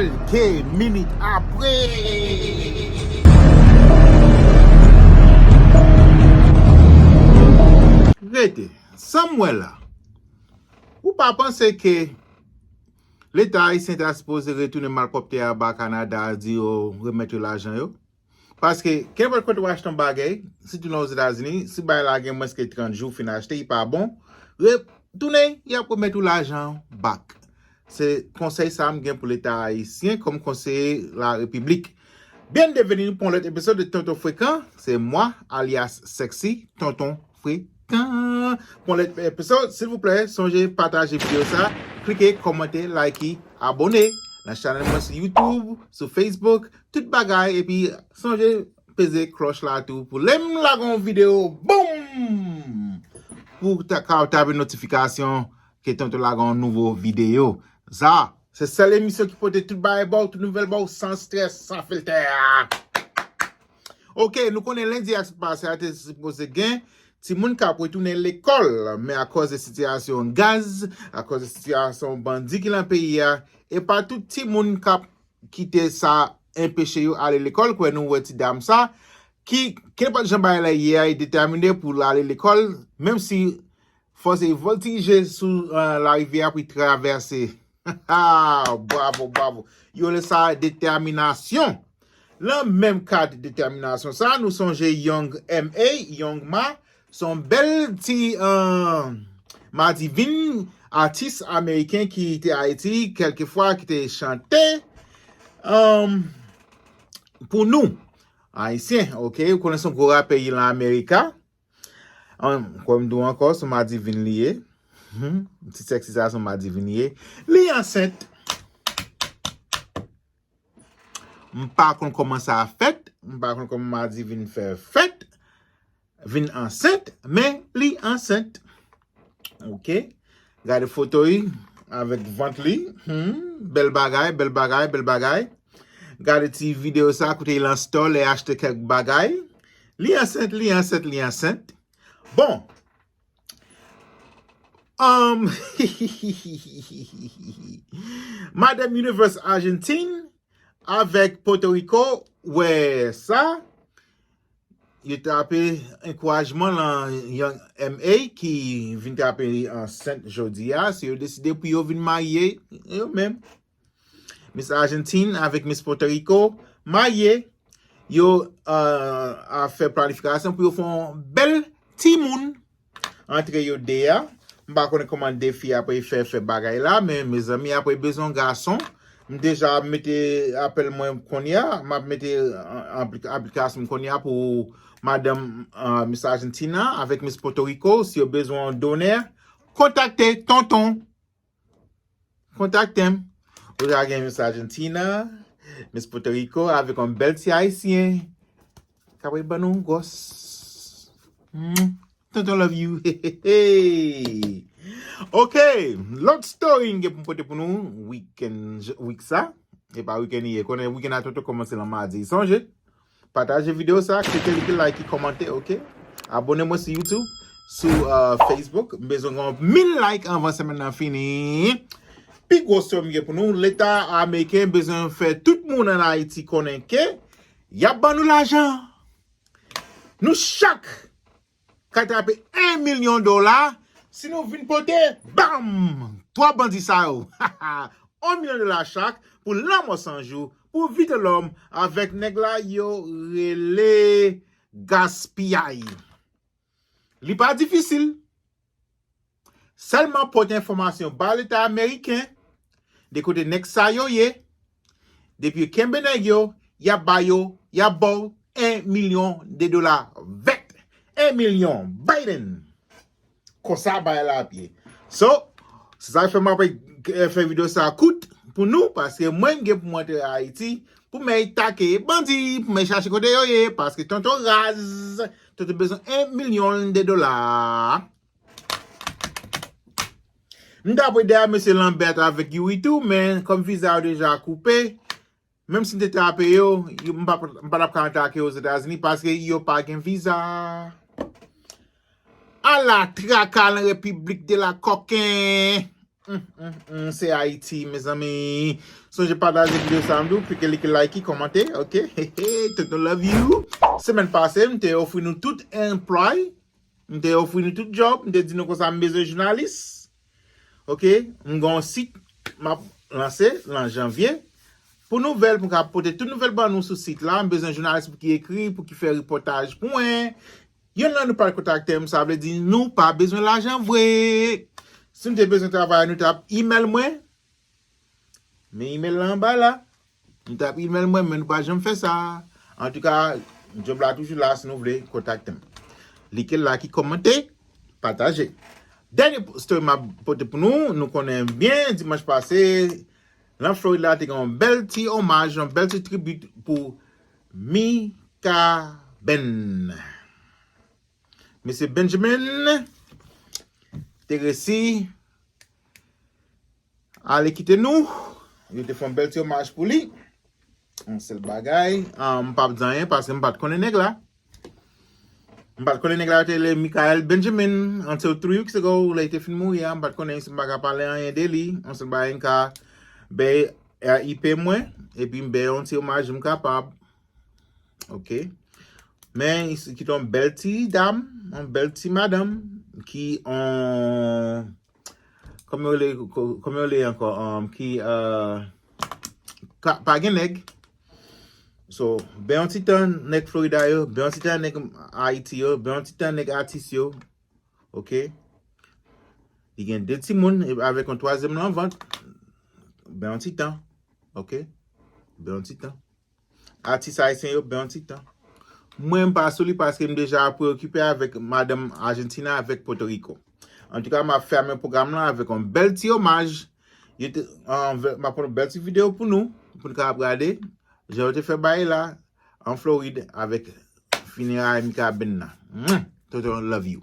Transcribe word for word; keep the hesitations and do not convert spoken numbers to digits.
Kèlke minit apre. Rete, sa m wè la. Ou pa panse ke Leta ayisyen ta sipoze retounen malpwòpte a ba Kanada, di yo remèt yo lajan yo? Paske, kenpòt kote w achte yon bagay, sitou nan Ozetazini, si bagay la gen mwens ke trant jou fin achte, li pa bon, retounen, y ap remèt ou lajan an back. Se konsèy sa a m gen pou Leta ayisyen kòm konseye la repiblik. Bienvenue pou yon lòt episode de Tonton Frekan. C'est moi, alias Sexy, Tonton Frekan. Pou yon lòt episode, silvouplè, sonje pataje videyo sa, klike, kòmante, like, abòne nan chanèl mwen sou YouTube, sou Facebook, tout bagay, epi sonje peze klòch la tou pou lè m lage yon videyo, boum! Pou w ta ka tape notifikasyon ke Tonton lage yon nouvo videyo. Sa, se sèl emisyon ki pote tout bagay ba w, tout nouvèl ba w, san strès, san filtè. Ok, nou konnen lendi a k pase a te sipoze gen timoun k ap retounen lekòl, men akòz de sitiyasyon gaz, akòz de sitiyasyon bandi ki nan peyi a, e pa tout timoun k ap kite sa enpeche yo ale lekòl. Kwè nou wè ti dam sa, ki, kenpòt jan bagay la ye a, li detèmine pou l ale lekòl, menm si fò se vòltije sou, eh, larivyè a pou l travèse. Bravo, bravo. Yo rele sa detèminasyon. Nan menm kad detèminasyon sa, nou sonje Young M A, Young Ma, se yon bèl ti, eh, madivin, atis ameriken ki te Ayiti, kèlkefwa ki te chante, eh, pou nou, Ayisyen, ok? Ou konnen se yon gwo rapè ye lan Amerika. An, kòm m di w ankò, se yon madivin li ye. Hmm, ti sexy sa, se yon madivin li ye. Li ansent. M pa konn kòman sa fèt. M pa konn kòman madivin fè fèt. Vin ansent, men li ansent. Ok. Gade foto li avèk vant li. Hmm, bèl bagay, bèl bagay, bèl bagay. Gade ti videyo sa kote li lan store, li achte kèk bagay. Li ansent, li ansent, li ansent. Bon. Um, Madam Universe Argentine avèk Porto Rico, wè sa. Yo trape ankourajman lan Young M A ki vin trape li ansent jodi a. Se yo deside pou yo vin marye yo menm. Miss Argentine avèk Miss Puerto Rico marye. Yo, euh, a fè planifikasyon pou yo fè yon bèl timoun antre yo de a. M pa konnen kòman de fi apre fè fè bagay la, men mezanmi, apre bezwen gason. M deja mete apèl mwen kounye a, m ap mete an, an aplik-, aplikasyon m kounye a pou madanm, euh, Miss Argentina avèk Miss Puerto Rico. Si yo bezwen yon donè, kontakte Tonton. Kontakte m. Ou ta gen Miss Argentina, Miss Puerto Rico avèk yon bèl ti ayisyen k ap ban nou gwòs. Mm. Tonton love you. Ok, lòt story m gen pou m pote pou nou weekend, week sa. E pa weekend li ye. Konnen weekend la Tonton kòmanse lan madi. Sonje, pataje videyo sa, klike, klike, like, kòmante, ok? Abòne mwen sou YouTube, sou, euh, Facebook. M bezwen gen mil like anvan semèn nan fini. Pi gwo story m gen pou nou, Leta ameriken bezwen fè tout moun ann Ayiti konnen ke y ap ban nou lajan. Nou chak ka trape yon milyon dola si nou vin pote, bam! Twa bandi sa yo. Yon milyon dola chak pou Lanmò San Jou, pou Vitelòm avèk nèg la yo rele Gaspiyay. Li pa difisil. Sèlman pote enfòmasyon ba Leta ameriken de kote nèg sa yo ye. Depi yo kenbe nèg yo, y ap ba yo, y ap ba w yon milyon de dola vèt. Yon milyon. Biden. Konsa bagay la ap ye. So, se sa k fè m ap, eh, fè videyo sa kout pou nou, paske mwen m gen pou m antre Ayiti, pou m al atake bandi, pou m al chache kote yo ye, paske Tonton raz, Tonton bezwen yon milyon de dola. M t ap wè dèyè mesye Lambert avèk Youri tou, men kòm viza yo deja koupe, menm si m te trape yo, yo, m pa, m pa t ap ka atake yo Ozetazini paske yo pa gen viza. Ala traka lan Repiblik de la Kòken. Mm, mm, mm, se Ayiti, mezanmi. Sonje pataje videyo sa, m di w, klike, like, kòmante, ok? Hey, hey, tonton love you. Semèn pase, m te ofri nou tout employ. M te ofri nou tout job. M te di nou konsa m bezwen jounalis. Ok? M gen yon sit m ap lanse lan janvye. Pou nouvèl, pou m ka pote tout nouvèl ban nou sou sit la, m bezwen jounalis pou ki ekri, pou ki fè repòtaj pou mwen. Youn nan nou pa kontakte m, sa vle di nou pa bezwen lajan vre. Si nou te bezwen travay, nou t ap email mwen. Men email la anba la. Nou t ap email mwen, men nou pa janm fè sa. Antouka, job la toujou la, si nou vle, kontakte m. Like, like, kòmante, pataje. Dènye story m ap pote pou nou, nou konnen byen, dimanch pase, lan Florid la, te gen yon bèl ti omaj, yon bèl ti tribit pou Mika Ben. Mesye Benjamin te resi ale kite nou. Yo te fè yon bèl ti omaj pou li. Yon sèl bagay, ah, m p ap di anyen paske m pa t konnen nèg la. M pa t konnen nèg la yo te rele Michael Benjamin until three weeks ago, lè li te fin mouri a. M pa t konnen si m pa ka pale anyen de li. Yon sèl bagay m ka bay R I P mwen, epi m bay yon ti omaj m kapab. Ok. Men, se te yon bèl ti dam, yon bèl ti madanm ki, yon, kòman yo rele, kò-, kòman yo rele ankò, um, ki, uh, ka, pa gen nèg. So, bay yon ti tan nèg Florida yo, bay yon ti tan nèg Ayiti yo, bay yon ti tan nèg atis yo. Ok. Li gen de timoun, e avèk yon twazyèm lan vant. Bay yon ti tan. Ok. Bay yon ti tan. Atis ayisyen yo, bay yon ti tan. Mwen, m pa sou li paske m deja preokipe avèk madanm Argentina avèk Porto Rico. Antouka, m ap fèmen pwogram lan avèk yon bèl ti omaj. Yo te, anvè-, m ap pran yon bèl ti videyo pou nou, pou nou kapab gade jan yo te fè bagay la an Florid avèk fineray Mika Ben nan. Mm, Toto, love you.